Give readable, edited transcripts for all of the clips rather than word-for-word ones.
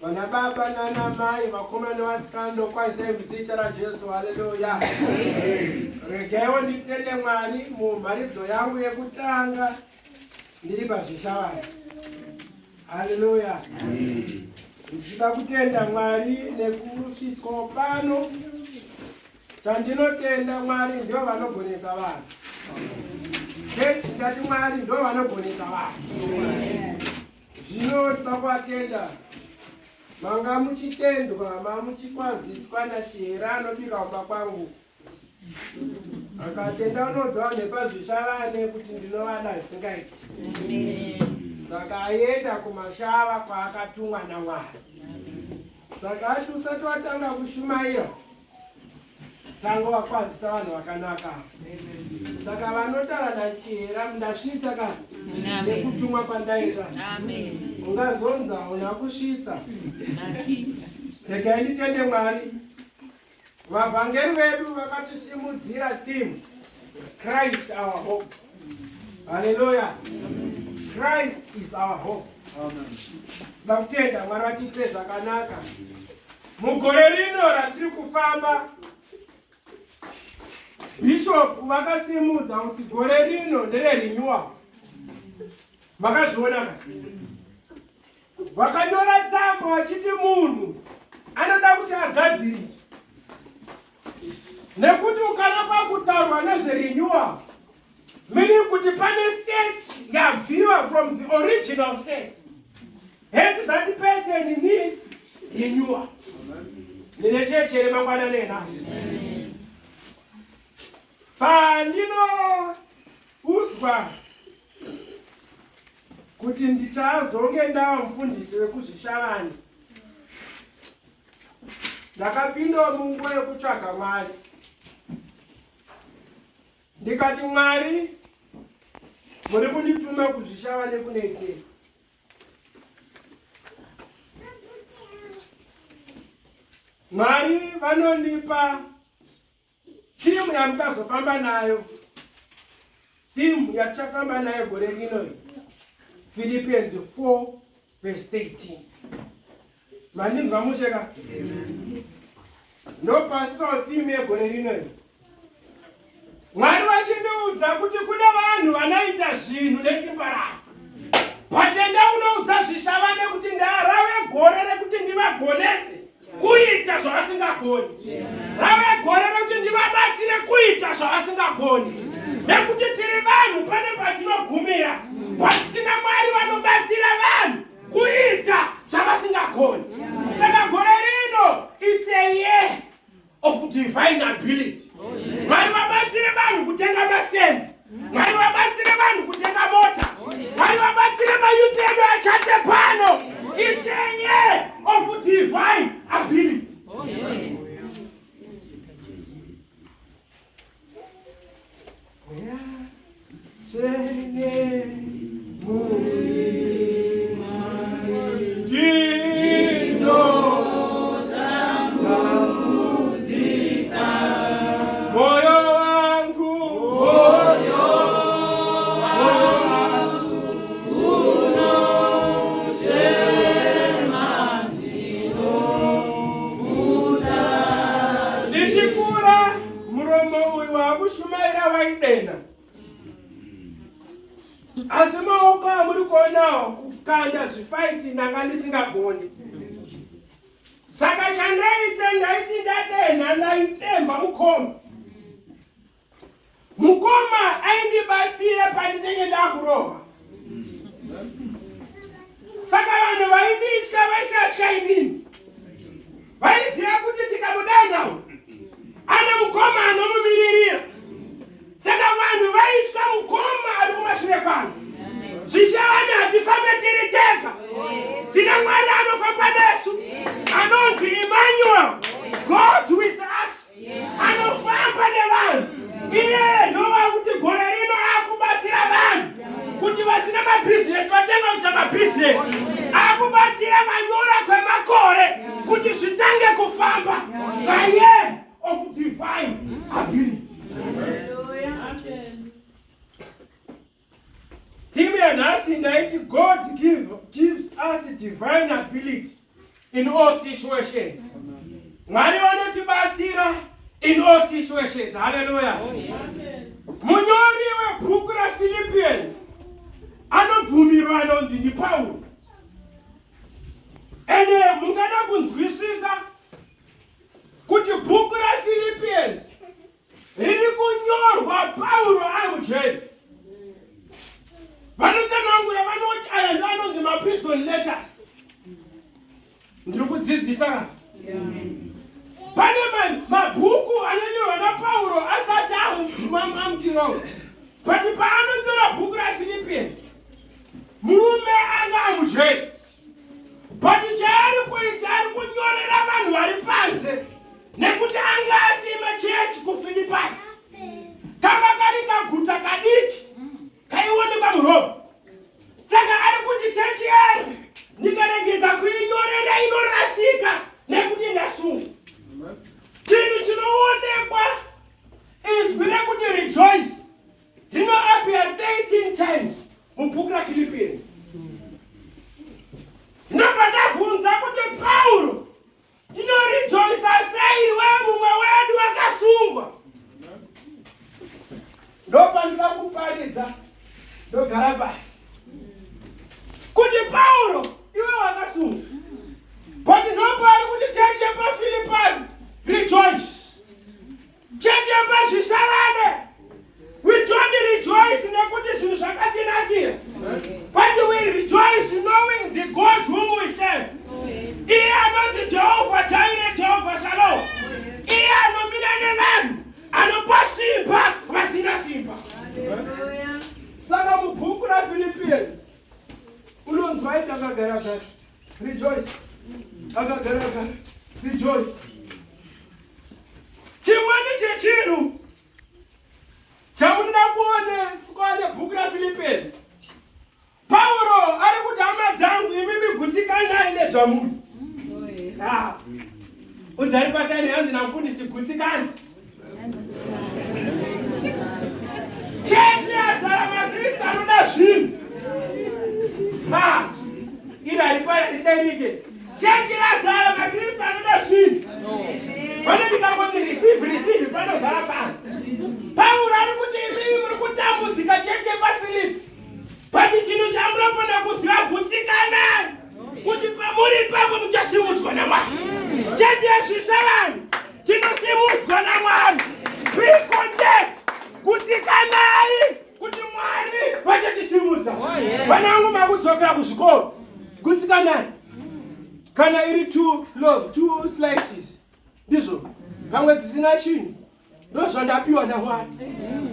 Vana baba nana mai, vakomana nevasikana, ndokwazisai muzita raJesu. Haleluya! Regaiwo nditende Mwari mumharidzo yangu yekutanga ndiri pazvishavani. Haleluya! Ndichida kutenda Mwari nekusvitswa pano. Chandinotenda Mwari ndivo vanogonesa vanhu. Chechi ndati Mwari ndivo vanogonesa vanhu. Zvino toda kuvatenda manga muchitendwa mamuchikwaziswa nachihera anobika kumba kwangu akatenda unodzawo nepazvishavane kuti ndinovada zvisingaiti saka aenda kumashava kwaakatumwa namwari saka ati usati watanga kushumaira tanga wakwazisa vanhu vakanaka saka vanotara nachihera ndasvitsa ka sekutumwa kwandaita ungazonza una kusvitsa regai nditende mwari vavhangeri vedu vakatisimudzira theme christ our hope haleluya christ is our hope toda kutenda mwari vatiitire zvakanaka Mugore rino ratiri kufamba, Bishop vakasimudza kuti gore rino ndererenewal. Makazviona ka? Vakanyora tsamba vachiti munhu anoda kuti agadziriswe nekuti ukana kwakutaurwa nezverenewal meaning kuti pane state yabviwa from the original state hence that person needs renewal ndine chechere mangwanani enhasi pandinoudzwa kuti ndichazonge ndava mufundisi wekuzvishavani ndakapinda munguva yekutsvaga mwari ndikati mwari muri kundituma kuzvishava nekunoitei mwari vanondipa thimu yamuchazofamba nayo thimu yatichafamba nayo gore rino philippians 4 verse 13 mandinzwa mushe ka ndo pastoral theme yegore rino iri mwari vachindiudza kuti kune vanhu vanoita zvinhu nesimba ravo but enda unoudza zvishavane kuti ndarave gore rekuti ndivagonese kuita zvavasingagoni rave gore rekuti ndivabatsire kuita zvavasingagoni nekuti tiri vanhu pane patinogumira but tina mwari vanobatsira vanhu kuita zvavasingagoni saka gore rino it's a year of divine ability mwari vabatsire vanhu kutenga mastendi mwari vabatsire vanhu kutenga mota mwari vabatsire mayouth edu achate pano it's a year of divine ability oh, yes. Ndichikura muromo uyu wakushumaira waidena asi maoko amuri kuonawo kukanda zvifaiti ndanga ndisingagoni saka chandaita ndaiti ndadenha ndaitemba mukoma Mukoma aindibatsira pandinenge ndakurova. Saka vanhu vainditya vaisatya inini. Vaiziva kuti tikamudana uyu ana mukoma anomumiririra. Saka vanhu vaitya mukoma ari kumashure kwangu. Zvishavane hatifambe tiri tega. Tina Mwari anofamba nesu anonzi Emmanuel, God with us. anofamba nevanhu iye ndova kuti gore rino akubatsira vanhu kuti vasina mabhizinesi vatange kuita mabhizinesi akubatsira vanyora kwemakore kuti zvitange kufamba the year of divine ability Theme yanhasi ndaiti God gives us divine ability. in all situations. Mwari vanotibatsira in all situations. Haleluya. Munyori webhuku raPhilippians anobvumirwa anonzi ndiPauro. Ende mungada kunzwisisa kuti bhuku raPhilippians riri kunyorwa Pauro ari mujeri. Vanotsanangura vanoti aya ndo anonzi maprison letters. Ndiri kudzidzisa ka? Pane mabhuku anonyorwa naPauro asati amutirongo, but paanonyora bhuku raPhilippians murume anga amujeri, but chaari kuita ari kunyorera vanhu vari panze nekuti anga asima chechi kuFilipai. Kanga kari kaguta kadiki kaionekwa muRoma. Saka ari kuti chechi yangu ndikaregedza kuinyorera inorasika nekuti ndasungwa. Chinhu chinoonekwa, izwi rekuti rejoice rinoappear 13 times mubhuku raPhilippians. Ndinobva ndabvunza kuti Pauro, tinorejoisa sei we mumwe wedu akasungwa? Ndopandida kuparidza, ndogara pasi kuti Pauro, iwe wakasungwa, but ndopari kuti chechi yepaFilipai, rejoice. Chechi yepaZvishavane, we don't rejoice nekuti zvinhu zvakatinakira, but we rejoice knowing the God whom we serve. Iye anonzi Jehovha Jireh, Jehovha Shalom, iye anomira nevanhu, anopa simba vasina simba. Saka mubhuku raPhilippians unonzwa iti akagara gara, rejoice, akagara gara, rejoice. Chimweni chechinhu chamunoda kuoneswa nebhuku raPhilippians, Pauro ari kuti, hama dzangu, imimi gutsikanai nezvamuri. Ah. Udzari pasani hanzi namufundisi, gutsikani. Chechi yazara maKristu anoda zvinhu. Ha, iri haridarike. Chechi razara maKristu anoda zvinhu. Pane ndikangoti receive, receive, panozara pano. Pauro ari kuti imimi muri kutambudzika, chechi yepaFilipi, but chinhu chamunofanira kuziva, gutsikanai kuti pamuri ipapo muchasimudzwa naMwari. Chechi yeZvishavane, tinosimudzwa naMwari. Be content, gutsikanai kuti Mwari vachatisimudza. Vana vangu makudzokera kuzvikoro, gutsikanai. Kana iri two loaf, two slices, ndizvo pamwe dzisina chinhu, ndozvandapiwa naMwari,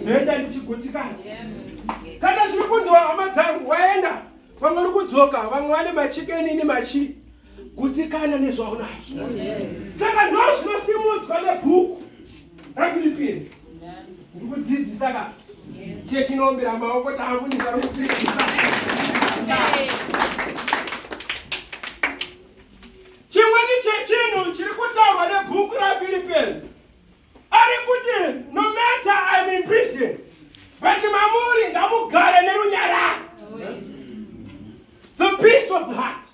ndoenda ndichigutsikana. Kana zviri kunzi, hama dzangu, waenda, vamwe uri kudzoka, vamwe vane machicken nemachi, gutsikana nezvaunazvo. Saka ndo zvinosimudzwa nebhuku raFilipini. Ndikudzidzisa ka? Chiye chinombera maoko, taafundisa ri kudzidzisa. Chimweni chechinhu chiri kutaurwa nebhuku raPhilippians, ari kuti no matter I'm in prison, but mamuri ngamugare nerunyararo, the peace of the heart.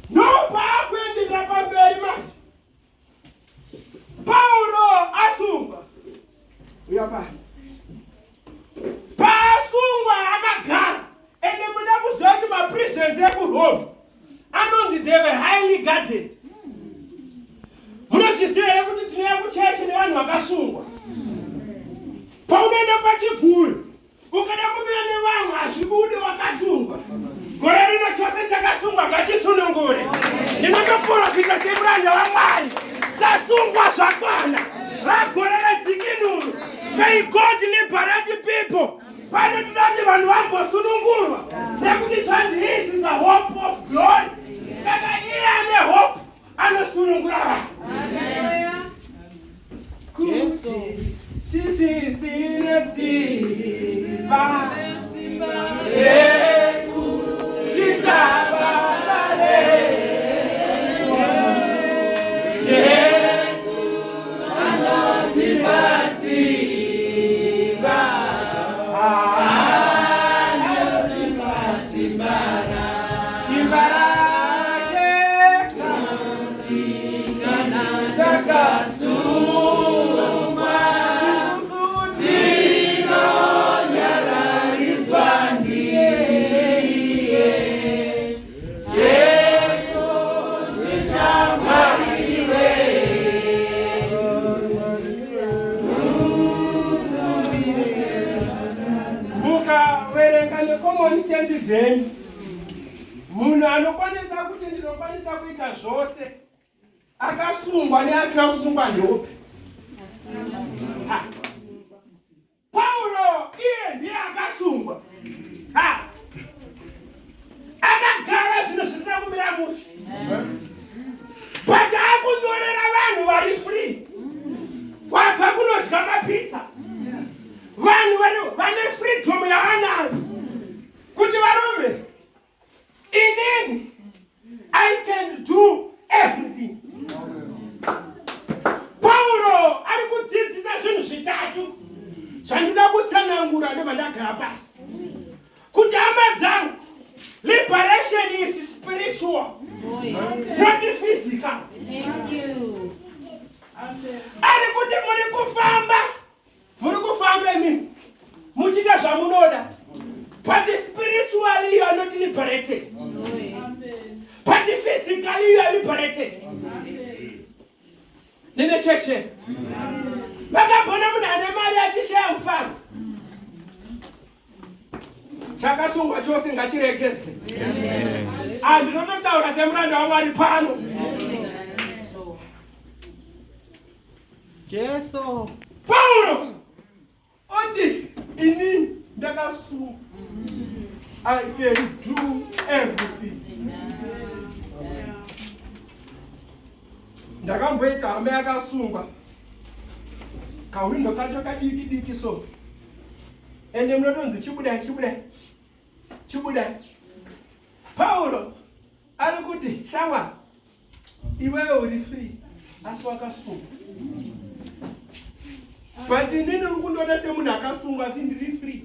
Ndopaakuenderera pamberi manje. Pauro asungwa, uya pano, paasungwa akagara, ende muda kuziva kuti maprisons ekuRome anonzi they were highly guarded. Munozviziva here kuti tinouya kuchechi nevanhu vakasungwa? Paunoenda pachibvuyo, ukada kumira nevamwe hazvibudi, wakasungwa. Gore rino chose chakasungwa ngachisunungure. Ndinotoprofita semuranda waMwari, tasungwa zvakwana, ragore redzikinuro. May God liberate people. Pane toda kuti vanhu vambosunungurwa nekuti zvanzi he is the hope of glory. Saka iye ane hope anosunungura vanhu. Kuti tisisine simba rekuita basa renyu, Jesu anotipa simba, anotipa simba. Ndikudzidzeni. Munhu anokwanisa kuti ndinokwanisa kuita zvose akasungwa neasina kusungwa ndeupi? Pauro iye ndiye akasungwa. Ha! Akagara zvinhu zvisina kumira mushe. But akunyorera vanhu vari free. Wabva kunodya mapizza. Vanhu vari vane freedom yavanayo. Kuti varume inini I can do everything. Pauro ari kudzidzisa zvinhu zvitatu zvandinoda kutsanangura ndobva ndagara pasi kuti hama dzangu liberation is spiritual not physical. Ari kuti muri kufamba Muri kufamba imimi muchiita zvamunoda but spiritually you are not liberated but physically you are liberated. Nene cheche makagona munhu ane mari achishaya mufaro chakasungwa chose ngachiregedze. Ah, ndinototaura semuranda waMwari pano. Jesu. Pauro oti ini ndakasungwa. I can do everything. Ndakamboita hama yakasungwa. Kawindo kacho kadiki diki so. Ende munotonzi chibudai chibudai. Chibudai. Pauro ari kuti shamwa iwewe uri free asi wakasungwa but inini uri kundoda semunhu akasungwa asi ndiri free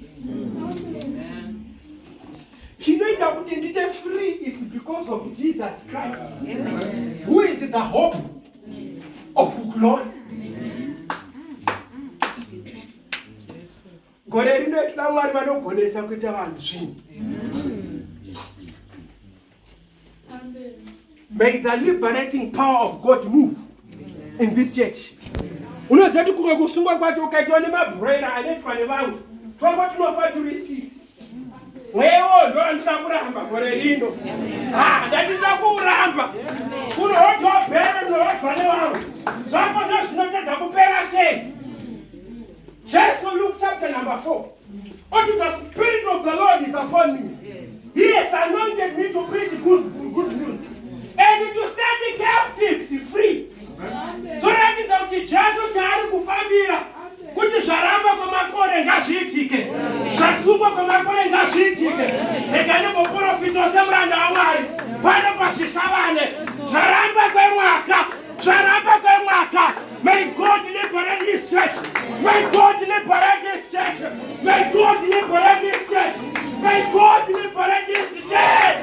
chinoita kuti ndite free is because of Jesus Christ Amen. who is the hope of glory Gore rino toda Mwari vanogonesa kuita vanhu zvinhu. May the liberating power of God move in this church. Unoziva kuti kumwe kusungwa kwacho ukaitwa nemabhurera anoitwa nevamwe twanga tunofa turi six. Mwewo ndo andinoda kuramba gore rino. Ha, ndandisa kuramba. Kunohodwa bhero rinohodwa nevamwe. Zvako ndozvinotadza kupera sei? Jesu, Luke chapter number 4. Oti the spirit of the Lord is upon me. He has anointed me to preach good, good news and to set the captives free. Zvoratidza kuti Jesu chaari kufambira kuti zvaramba kwemakore ngazviitike, zvasungwa kwemakore ngazviitike. Rega ndimboprofita semuranda waMwari pano paZvishavane, zvaramba kwemwaka Zvaramba kwemwaka. May God liberate his church. May God liberate his church. May God liberate his church. May God liberate his church.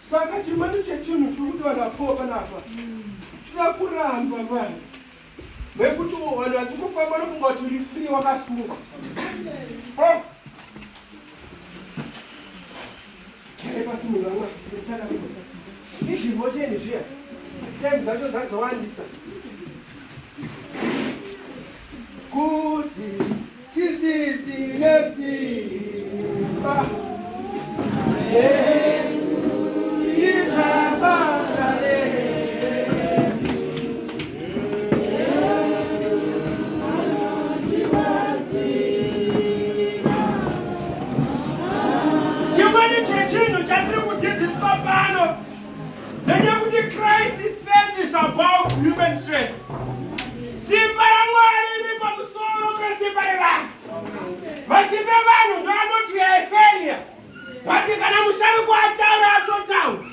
Saka chimweni chechinhu chiri kuti vanhu vapuwa panapa tinoda kuramba vanhu vekuti vanhu vachikufamba nofunga kuti uri free wakasungwa. Oh. Izvivo cheni zviya time dzacho dzazowandisa kuti tisisine simba ita basa Chimweni chechinhu chatiri kudzidziswa pano ndechekuti Christ strength is above human strength. Simba raMwari riri pamusoro pesimba revanhu. Masimba evanhu ndoanoti you are a failure. But kana musharukwa ataura atotaura.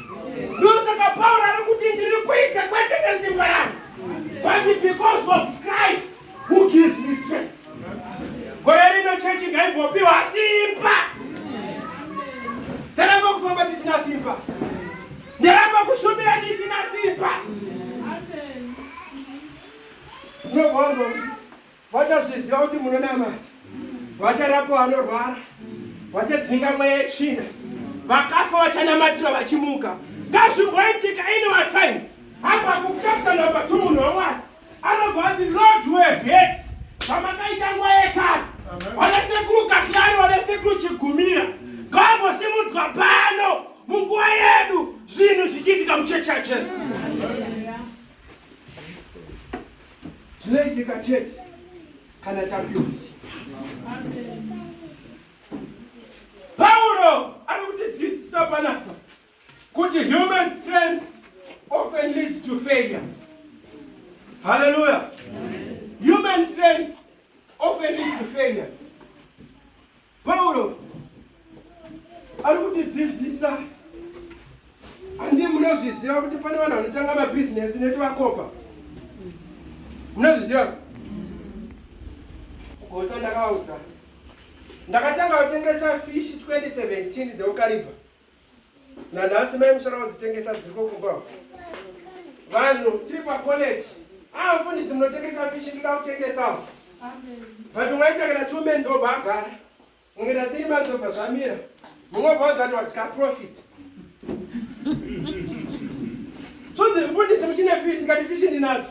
Ndosaka Pauro ari kuti ndiri kuita kwete nesimba rangu but because of Christ who gives me strength. Gore rino chechi ngaimbopiwa simba. Taramba kufamba tisina simba. Ndaramba kushumira ndisina simba. Unobvanzwa kuti vachazviziva kuti munonamata, vacharapwa vanorwara, vachadzinga mweya yetsvina, vakafa vachanamatirwa vachimuka. Ngazvimboitika in our time. Habakkuk chapter number 2 munhu waMwari anobva ati Lord who have heard. Zvamakaita nguva yekare. Vana sekuru Kahlari, vana sekuru Chigumira ngavambosimudzwa pano munguva yedu zvinhu zvichiitika muchechi yaJesu. Zvinoitika chete kana tapiwa simba. Pauro ari kutidzidzisa panapa kuti human strength often leads to failure. Hallelujah. Human strength often leads to failure. Pauro ari kutidzidzisa handi munozviziva kuti pane vanhu vanotanga mabhizinesi netivakopa munozviziva gosa ndakaudza ndakatanga kutengesa fishi 2017 dzeukaribha Nanhasi mai mushara wadzitengesa dziriko kumba uko. Vanhu tiri pacollege. Ah mfundisi munotengesa fish ndoda kutengesawo. But ungaita kana two men obva agara. Ungaita three months obva zvamira. Mumwe obva wadzati wadya profit. Zvonzi mfundisi muchine fish ndikati fish ndinadzo.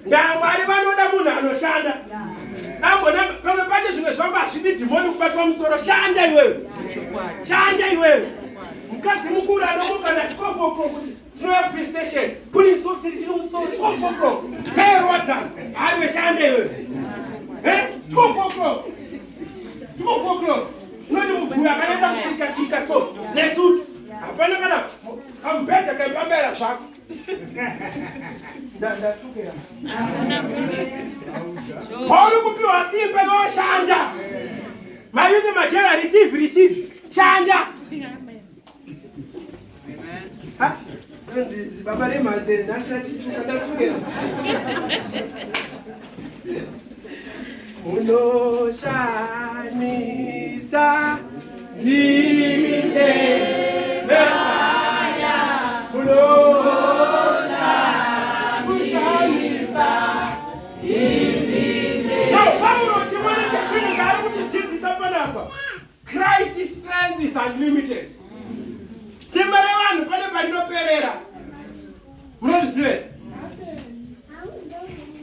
Ndamwari vanoda munhu anoshanda. Ambona pamwe pacho zvimwe zvangu hazvidi dhimoni kubatwa musoro. Shanda iwewe. Shanda iwewe. Mukadzi mukuru anomuka na 12 o'clock kuti tinouya kufish station. Pulling socks richiri musoro 12 o'clock. Kairwadza. Haiwe shanda iwewe. Eh? 12 o'clock. 12 o'clock. Unoti mubhuya akanoita kushika shika so nesutu. Hapana kana kamubhedha kaipambera zvako. Ndatukira. Pauri kupiwa simba iwe shanda. Mayuthi majera receive receive. Shanda. Ha? Nzi baba remhanze ndachituka ndatukira. Munoshamisa ndimi Mesaya munoshamisa ndimi. Now Paulo chimwe chechinhu chaari kutidzidzisa panapa, Christ's strength is unlimited. Simba revanhu pane parinoperera. Munozviziva here?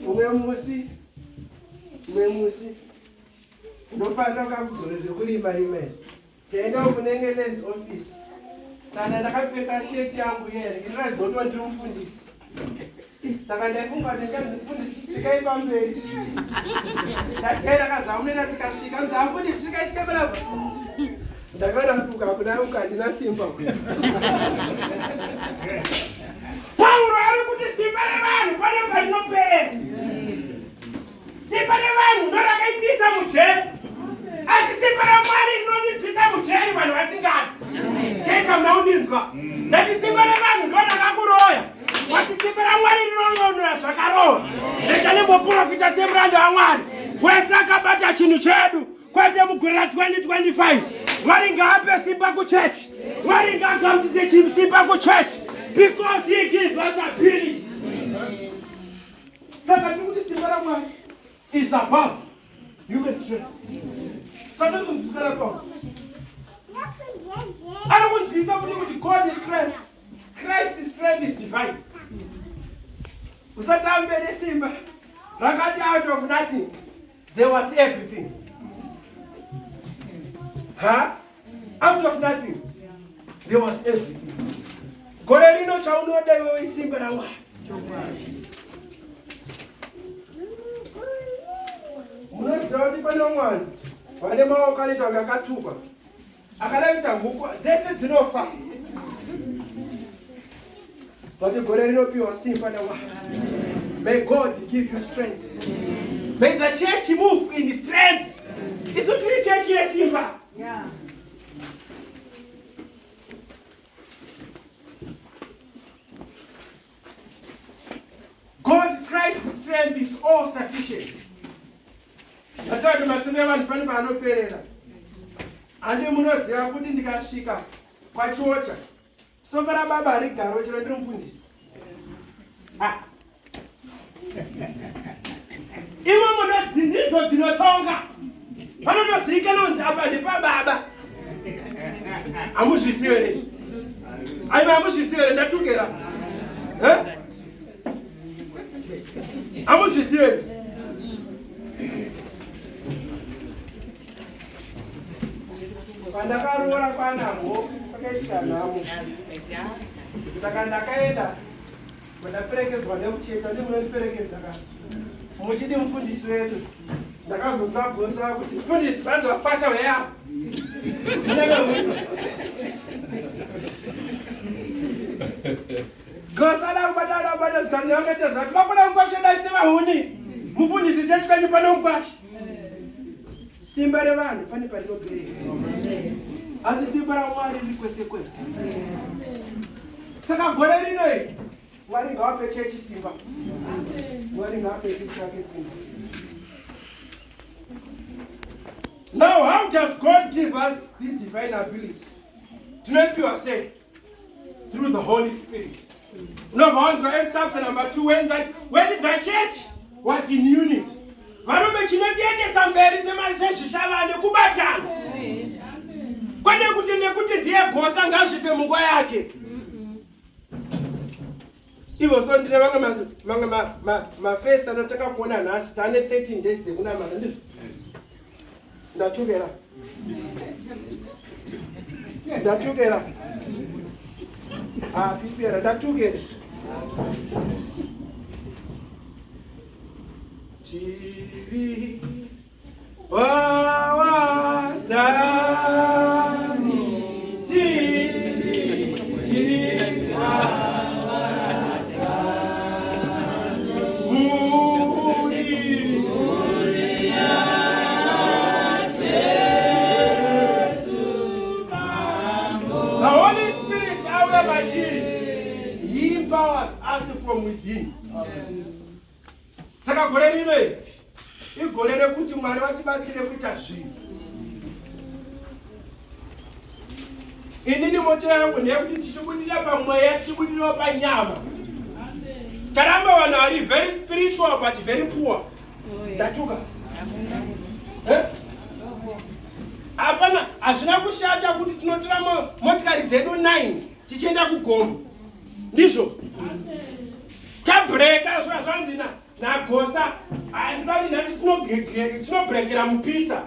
Umwe musi, umwe musi unofanira kakuzore zvekurima rima here. Taenda kunenge lands office. Kana ndakapfeka shirt yangu here, inoratidza kuti ndiri mufundisi. Saka ndaifunga kuti ndichanzi mufundisi svikai pamberi. Ndateera kazvamunena tikasvika, nzi amfundisi svikai svikai panapa. Ndakaona kuti ukakudai ukandina simba. Pauro ari kuti simba revanhu pane parinoperera. Simba revanhu ndorakaibvisa mujeri. Asi simba raMwari rinondibvisa mujeri vanhu vasingadi. Checha muna undinzwa. Ndati simba revanhu ndorakakuroya. Wati simba raMwari rinononora zvakarowa. Rega ndimboprofita semuranda waMwari. Wese akabata chinhu chedu kwete mugore ra 2025. Mwari ngaape simba kuchechi. Mwari ngaagamuchidze simba kuchechi. Because he gives us ability. Saka tiri kuti simba raMwari is above human strength. Saka tiri kunzwisisa raPaul. Ari kunzwisisa kuti kuti God is strength, Christ's strength is divine. Usatambe nesimba rakati out of nothing there was everything. Huh? Out of nothing there was everything. Gore rino chaunoda iwewe isimba raMwari. Munoziva kuti pane vamwe vanhu vane maoko anoita kunge akatukwa, akada kuita huku dzese dzinofa, but gore rinopiwa simba naMwari. May God give you strength. May the church move in strength. Isu tiri chechi yesimba. Yeah. God Christ's strength is all sufficient. Ndataura masimba evanhu pane paanoperera. Handi munoziva kuti ndikasvika kwaChiocha sofa rababa harigaro chero ndiri mufundisi. Ah. Imo munodzindidzo dzinotonga. Panotozivikanwa kunzi apa ndepababa. Hamuzvizive here? Aiwa hamuzvizive here? Ndatukera. Eh? Hamuzvizive here? Pandakaroora kwanamho kwakaitika nhamo, saka ndakaenda ndaperekedzwa nekucheta ndimunondiperekedza ka muchiti mufundisi wedu. Ndakazonzwa gonza kuti mufundisi vanzi vakwasha weya. Gosa da kubata da kubata zvikani vakaita zvati vakuda mukwasha dai sevahuni. Mufundisi chechi kwenyu pano mukwasha. Simba revanhu pane parinoperera, asi simba raMwari riri kwese kwese. Saka gore rino iri Mwari ngavape chechi simba. Mwari ngavape chechi yake simba. Now how does God give us this divine ability? Tinoipiwa sei? Through the Holy Spirit. Unobva wanzwa Acts chapter number 2 when the church was in unity. Varume, chinotiendesa mberi sezvishavane kubatana, kwete kuti nekuti ndiye gosa ngazvife munguva yake. Ivo so ndine vamwe mamwe mafesi anotanga kuona nhasi taane 13 days dzekunamata, ndizvo? Ndatukera, ndatukera apipera, ndatukera. Tiri wawadzani, tiri wawadzani muri. The Holy Spirit auya matiri, he empowers us from within. Saka gore rino iri igore rekuti Mwari vatibatsire kuita zvinhu. Inini motto yangu ndeyekuti tichibudira pamweya, tichibudirawo panyama. Taramba vanhu vari very spiritual but very poor. Ndatuka? Eh? Hapana, hazvina kushata kuti tinotora motikari dzedu 9 tichienda kugomo, ndizvo? Tabreka zvanzi nagosa andibati nhasi tinobrekera mupizza,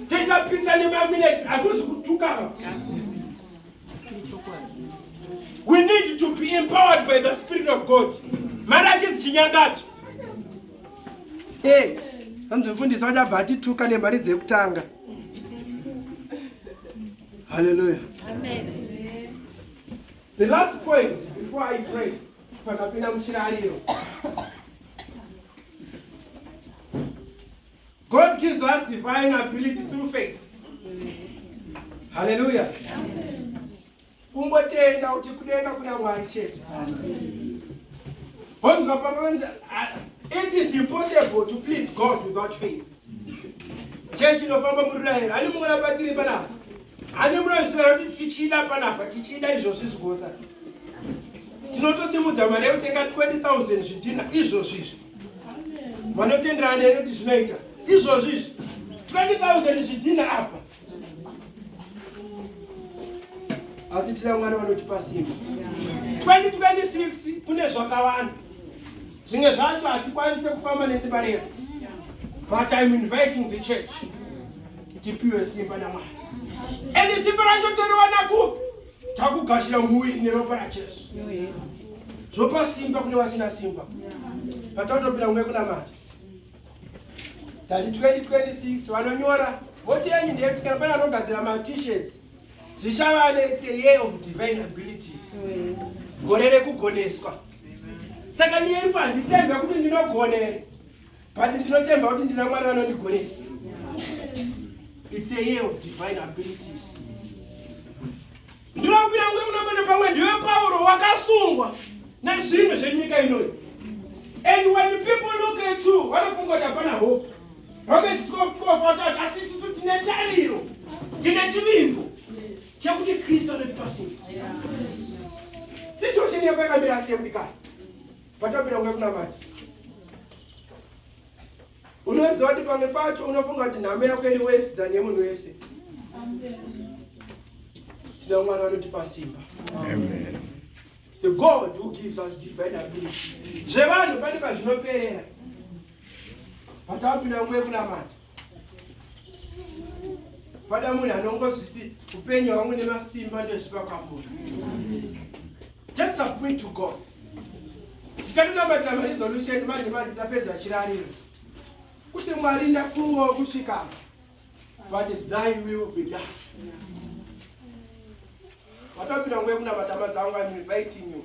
toisa pizza nemamineti. Hakuzi kutuka. We need to be empowered by the Spirit of God. Mari achizi chinyangadzo. Hey, hanzi mufundisi vachabva atituka nemari dzekutanga. Hallelujah. The last point before I pray, pakapinda muchirariro, God gives us divine ability through faith. Hallelujah. Kungotenda kuti kudenga kuna Mwari chete. Vonzwa pamanzi, it is impossible to please God without faith. Chechi inofamba mururayiro hani mungona patiri panapa, hani munoziva kuti tichida panapa, tichida izvozvi zvigosa, tinotosimudza mari yekutenga 20,000 zvidhina izvozvi izvi. Vanotenderana neni kuti zvinoita izvozvi izvi 20,000 zvidhina apa, asi tina Mwari vanotipa simba. 2026 kune zvakawanda, zvimwe zvacho hatikwanise kufamba nesimba redu, but I'm inviting the church tipiwe simba naMwari. And simba racho toriwana kupi? Takugashira muviri neropa raJesu, zvopa simba kune vasina simba. Patatopinda nguva yekunamata, tati 2026 vanonyora motto yenyu ndeyekuti kana pane anogadzira maT-shirts, zvishavane, it's a year of divine ability, gore rekugoneswa. Saka nyeripo handitembe kuti ndinogonere, but ndinotemba kuti ndina Mwari vanondigonesa. It's a year of divine ability. Ndinopira nguva yekunamata. Pamwe ndiwe Pauro wakasungwa nezvinhu zvenyika inoyi, and when people look at you vanofunga kuti hapana hope. Romans 12:12 watati asi isusu tine tariro, tine chivimbo chekuti Kristu anotipa simba. Situation yako yakamira sei, mudikani? Patapira nguva yekunamata, unoziva kuti pamwe pacho unofunga kuti nhamo yako iri worse than yemunhu wese. Tina Mwari vanotipa simba, the God who gives us divine ability. Zvevanhu pane pazvinoperera. Patapinda nguva yekunamata. Pada munhu anongozviti upenyu hwangu nemasimba ndezvipa kwamuri. Just submit to God. Tichatonamatira maresolution manje manje tapedza chirariro. Kuti Mwari ndafungawo kusvika but thy will be done. Watopinda nguva yekunamata hama dzangu, I'm inviting you.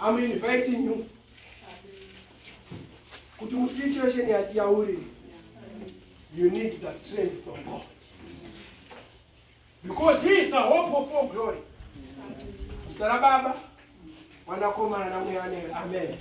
I'm inviting you kuti musituation yati yauri you need the strength from God because he is the hope of all glory. Zita raBaba, Mwanakomana naMweya. Amen.